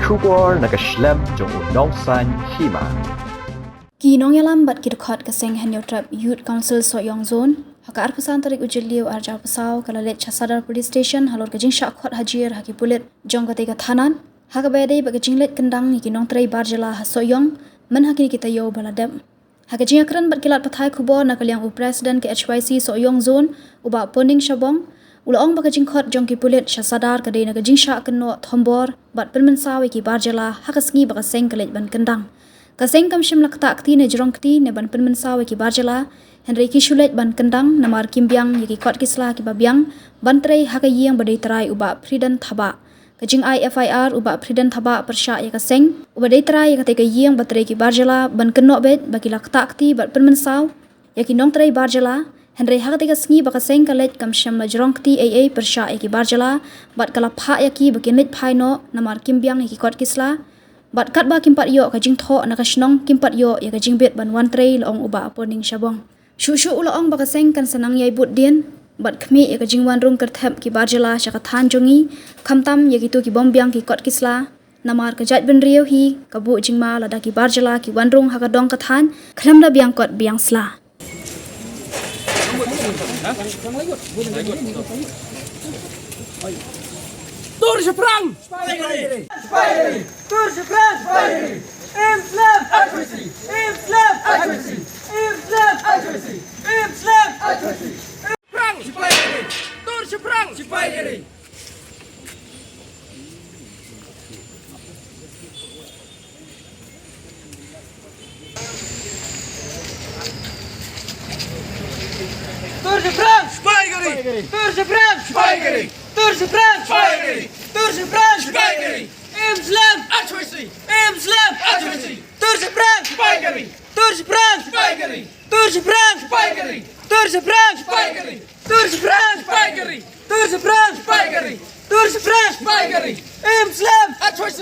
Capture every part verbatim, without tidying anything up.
Khubor na ka shlem jong u Nongsaiñ Hima. Ki nongïalam bad ki dkhot ka seng Hynñiewtrep Youth Council Sohiong Zone, ha ka arphew san tarik u Jylliew arhajar arphew saw ka la leit sha Sadar Police Station halor ka jingshah khot hajir ha ki pulit jong katei ka thanat, ha kaba ïadei bad ka jingleit kyndang ïa ki nongtrei bar jylla ha Sohiong, myn ha kine ki taïew ba la dep. Ha ka jingïakren bad ki lad pathai khubor na ka liang u President ka H Y C Sohiong Zone, u Bah Poning Shabong, u la ong ba ka jingkhot jong ki pulit sha Sadar ka dei na ka jingshah kynnoh thombor bad pynmynsaw ïa ki bar jylla ha ka sngi ba ka seng ka leit ban kyndang. Ka seng kam shym la ktah kti ne jrong kti ne ban pynmynsaw ïa ki bar jylla, hynrei ki shu leit ban kyndang namar kim biang ïa ki kot ki sla kiba biang ban trei ha ka ïing ba dei trai u Bah Priden Thabah. Ka jingai F I R u Bah Priden Thabah pyrshah ïa ka seng uba dei trai ïa katei ka ïing ba trei ki bar jylla ban kynnoh beit ba ki la ktah kti bad pynmynsaw ïa ki nongtrei bar jylla, hynrei ha katei ka sngi ba ka seng ka leit kam shym la jrong kti ei ei pyrshah ïa ki bar jylla bad ka la phah ïa ki ba kin leit phai noh namar kim biang ïa ki kot ki sla, bad katba kim pat ïoh ka jingthoh na ka shnong kim pat ïoh ïa ka jingbit ban wan trei, la ong u Bah Poning Shabong. Shuh shuh u la ong ba ka seng kan sa nang ïai bud dien bad khmih ïa ka jingwan rung kyrthep ki bar jylla sha ka thaiñ jong ngi, khamtam ïa kito ki bym biang ki kot ki sla, namar ka jaitbynriew hi ka buh jingma lada ki bar jylla ki wan rung ha ka dong ka thaiñ khlem da biang kot biang sla. Tur shaphrang! Tur shaphrang! Im slem! Im slem! Im slem! Im slem! Im slem! Shaphrang! Tur shaphrang! Tur shaphrang! Sipai gari! Tur shaphrang! Sipai gari! Tur shaphrang! Sipai gari! Tur shaphrang! Sipai gari! Im slem! H Y C! Im slem! H Y C! Tur shaphrang! Sipai gari! Tur shaphrang! Sipai gari! Tur shaphrang! Sipai gari! Tur shaphrang! Sipai gari! Tur shaphrang! Sipai gari! Tur shaphrang! Sipai gari! Tur shaphrang! Sipai gari! Im slem! H Y C!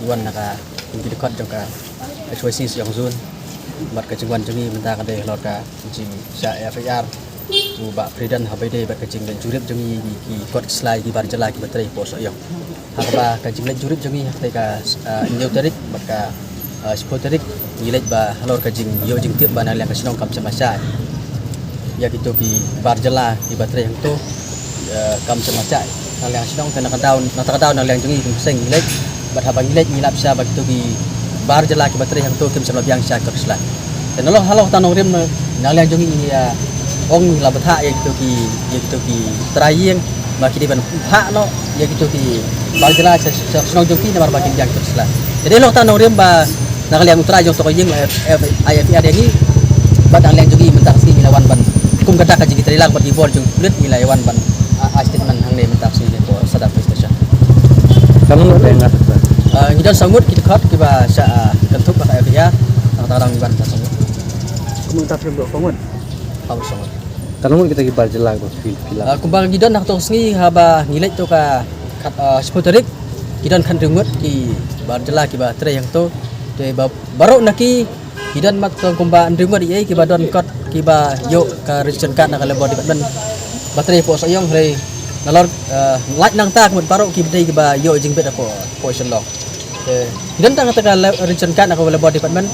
Wan na ka, ki dkhot jong ka H Y C Sohiong Zone. Bad ka jingwan jong ngi mynta ka dei halor ka jingshah F I R u Bah Priden ha ba ïadei bad ka jingleit jurip jong ngi ïa ki kot ki sla ïa ki bar jylla kiba trei hapoh Sohiong. Ha kaba ka jingleit jurip jong ngi ha katei ka, ah, hynñiew tarik bad ka, ah, shiphew tarik, ngi leit ba halor ka jingïoh jingtip ba na liang ka shnong kam shym la shai ïa kito ki bar jylla kiba trei hangto, eh, kam shym la shai na liang ka shnong. Te na ka daw, na kata ka daw na liang jong ngi kum ka seng ngi leit, bad haba ngi leit ngi lap sha ba kito ki bar jylla kiba trei hangto kim shym la biang sha ki kot ki sla. Te na long halor kata nongrim na liang jong ngi ngi ïa ong, ngi la bthah ïa kito ki, ïa kito ki trai ïing ba ki dei ban phah noh ïa kito ki bar jylla sha, sha shnong jong ki namar ba kin biang ki kot ki sla. Te dei halor kata nongrim ba na ka liang u trai jong to ka ïing la ai F I R ïa ngi, bad na ka liang jong ngi mynta ka sngi ngi la wan ban kum kata ka jingïatreilang bad ki bor jong ki pulit, ngi la ïa wan ban, ah, ai statement hangne mynta ka sngi hapoh Sadar Police Station. Katno ngut ba ïa nga? Ah, ngi don saw ngut ki dkhot kiba shah, ah, kynthup ba ka F I R. Na kata ka daw ngi wan saw ngut. Kumta phim dok saw ngut. Katno ngut kita ki bar jylla kiba phi, phi lap? Ah, kumba ngi don ha kato ka sngi haba ngi leit to ka khat, ah, shiphew tarik, ki don khathynriew ngut ki bar jylla kiba trei hangto. Te ba, baroh na ki, ki don mat to kumba hynriew ngut ïa kiba don kot kiba ïoh ka ration card na ka Labour Department ba trei hapoh Sohiong, hynrei nalor, ah, lait nangta ka mut baroh kiba dei kiba ïoh jingbit hapoh, hapoh Shillong. Te ki don tang kata ka la-, ration card na ka Labour Department.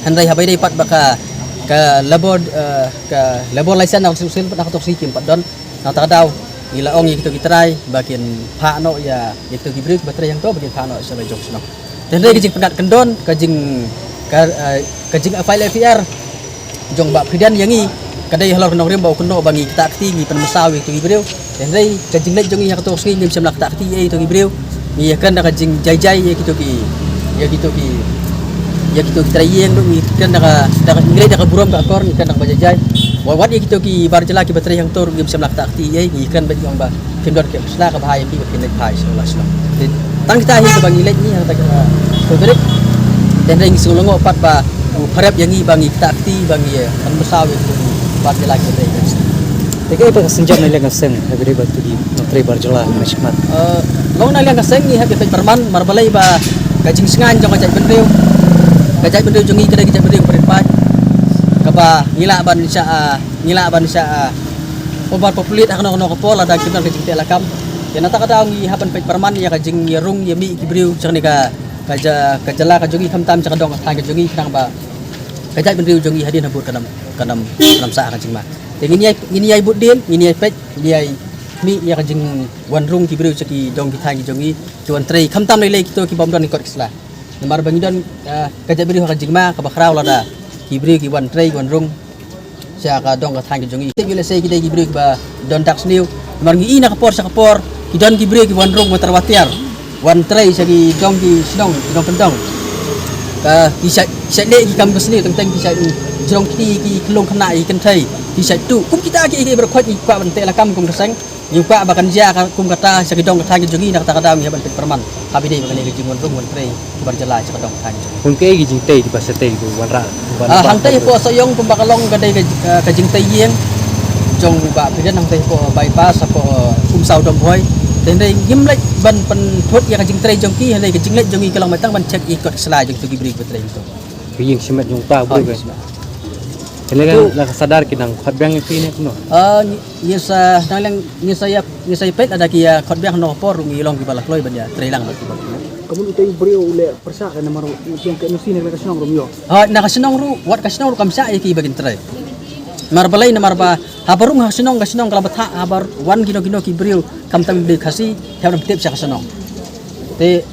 Hynrei haba ïadei pat ba ka, ka labour, eh, ka labour license na ka Council pat na kato ka sngi kim pat don. Na kata ka daw ngi la ong ïa kito ki trai ba kin phah noh ïa, ïa kito ki briew kiba trei hangto ba kin phah noh sha la jong shnong. Te hynrei ka jingpyndap kyndon, ka jing, ka, eh, ka jing file F I R jong Bah Priden ïa ngi ka dei halor ka nongrim ba u kynnoh ba ngi ktah kti, ngi pynmynsaw ïa kito ki briew. Hynrei ka jingleit jong ngi ha kato ka sngi ngim shym la ktah kti ïa kito ki briew. Ngi ïakren da ka jingjai jai ïa kito ki, ïa kito ki, ïa kito ki trai ïing ruh, ngi kren da ka, da ka, ngi leit da ka burom ka akor, ngi kren da kaba jai jai. Wat, wat ïa kito ki bar jylla kiba trei hangto ruh ngim shym la ktah kti ïa, ngi kren beit ïa ong ba phim don ki sla kaba ha ïa phi ba phin leit phai sha la shnong. Te tang kita hi kaba ngi leit ngi ha kata ka, eh, February. Te hynrei ngi sngew lyngngoh pat ba u pharep ïa ngi ba ngi ktah kti, ba ngi, eh, pynmynsaw ïa kito ki bar jylla kiba trei. Te kaei pat ka sienjam na liang ka seng ha kaba ïadei bad kito ki nongtrei bar jylla ha ka shakmat? Eh, long na liang ka seng ngi hap ïa peit pyrman, namar balei ba ka jingshngaiñ jong ka jaitbynriew, ka jaitbynriew jong ngi ka dei ka jaitbynriew kaba rit paid, kaba Ah, ngi lah ban shah, ah, ngi lah ban shah, ah, over populate ha kano kano ka por lada kim don ka jingteh lakam. Ïa na kata ka daw ngi hap ban peit pyrman ïa ka jingïarung ïa mih ki briew sha kane ka, ka ja-, ka jylla ka jong ngi, khamtam sha ka dong ka thaiñ ka jong ngi, khnang ba ka jaitbynriew jong ngi hadien habud kan ym, kan ym, kan ym sah ha ka jingma. Te ngin ïai, ngin ïai bud dien, ngin ïai peit, ngin ïai mih ïa ka jingwan rung ki briew sha ki dong ki thaiñ ki jong ngi, ki wan trei, khamtam lei lei kito ki bym don ki kot ki sla. Namar ba ngi don, ah, ka jaitbynriew ha ka jingma kaba khraw lada ki briew ki wan trei, wan rung sha ka dong ka thaiñ ka jong ngi. Te ïoh lehse ki dei ki briew kiba don dak sniew. Namar ngi i na ka por sha ka por ki don ki briew ki wan rung, wan tyrwa tiar, wan trei sha ki dong ki shnong, ki dong kyndong. Ka ki shait, shait leh ki kam ka sniew, teng teng ki shait jrong kti, ki khlung khynnah, ki kynthei, ki shait tuh. Kum kita kiei kiei baroh khoit ngi kwah ban teh lakam kum ka seng. Ngi kwah ba kan jia ka kum kata sha ki dong ka thaiñ ka jong ngi, na kata ka daw ngi hap ban peit pyrman. Haba ïadei bad kane ka jingwan rung wan trei kiba jylla sha ka dong ka thaiñ ka jong ngi. Kum kaei ki jingtei kiba sa tei, ki wanrah, wan Ah, hangtei hapoh Sohiong kumba ka long ka dei ka, ah, ka jingtei ïing jong u Bah Pyrden hangtei hapoh bypass hapoh, ah, Umsaw Dombhoi. Te hynrei ngim leit ban pynthut ïa ka jingtrei jong ki, hynrei ka jingleit jong ngi ka long ban tang ban check ïa ki kot ki sla jong kito ki briew kiba trei hangto. Ka ïing shimet jong uta u briew. Oh, ka ïing shimet. Kane ka, tu, la ka Sardar ki nang khot biang ïa phi ne kumno? Ah, ngi, ngi sa, nang leng, ngi sa ïa, ngi sa ïa peit lada ki ïa khot biang hano ka por ruh ngi long kiba la kloi ban ïa trei lang bad kiba la kloi. Ka mut utai u briew u leh pyrshah ka namar u tieng ka N O C ne ka shnong ruh ym ïoh. Ah, na ka shnong ruh, wat ka shnong ruh kam shah ïa ki ba kin trei. Namar balei, namar ba haba rung ha ka shnong, ka shnong ka la bthah, haba wan kino kino ki briew khamtam ki briew Khasi, ki hap ban pyntip sha ka shnong. Te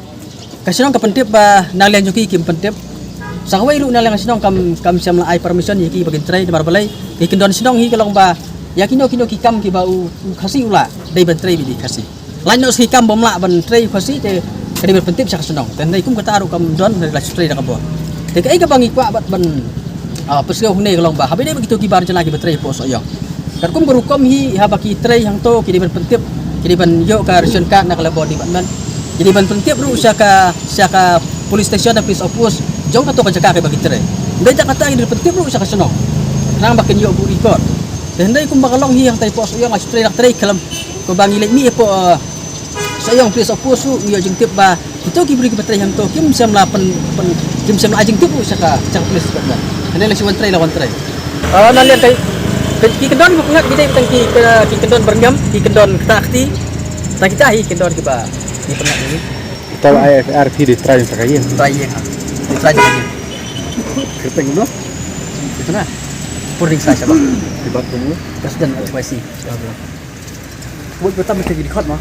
ka shnong ka pyntip ba nang liang jong ki kim pyntip. Sa kawei ruh nang liang ka shnong kam, kam shym la ai permission ïa ki ba kin trei, namar balei, ki kyndon shnong hi ka long ba ïa kino kino ki kam kiba u, u Khasi u lah dei ban trei bad i Khasi. Lait noh sa ki kam bym lah ban trei u Khasi te ka dei ban pyntip sha ka shnong. Te hynrei kum kata ruh kam don, hynrei la shu trei da ka bor. Te kaei kaba ngi kwah bad ban, ah, pynsngew hangne ka long ba haba ïadei bad kito ki bar jylla kiba trei hapoh Sohiong, katkum ka rukom hi, haba ki trei hangto ki dei ban pyntip, ki dei ban ïoh ka ration card na ka Labour Department. Ki dei ban pyntip ruh sha ka, sha ka police station, police outpost jong kato ka jaka kaba ki trei. Hynrei da kata ki dei ban pyntip ruh sha ka shnong, khnang ba kin ïoh buh record. Te hynrei kumba ka long hi hangtai hapoh Sohiong, la shu trei, la trei khlem, kaba ngi leit mih hapoh, ah, Sohiong police outpost ruh ngi ïoh jingtip ba kito ki briew kiba trei hangto kim shym la pyn, pyn, kim shym la ai jingtip ruh sha ka, sha ka police department. Hynrei la shu wan trei, la wan trei. Ah, nang liang kai, ki, ki kyndon kiba pyngngad ki dei tang ki, ki, ki kyndon byrngem, ki kyndon kata kti. Tang kita hi ki kyndon kiba, ki pyngngad ni. Tang ai F I R phi dei trai sa ka ïing. Trai ïing ha. Dei trai sa ka ïing. Kyrteng kumno? Kyrteng na. Pur Ring Sai Shabang. Ki bat kumno? President H Y C. Wot ba tam ki record ma.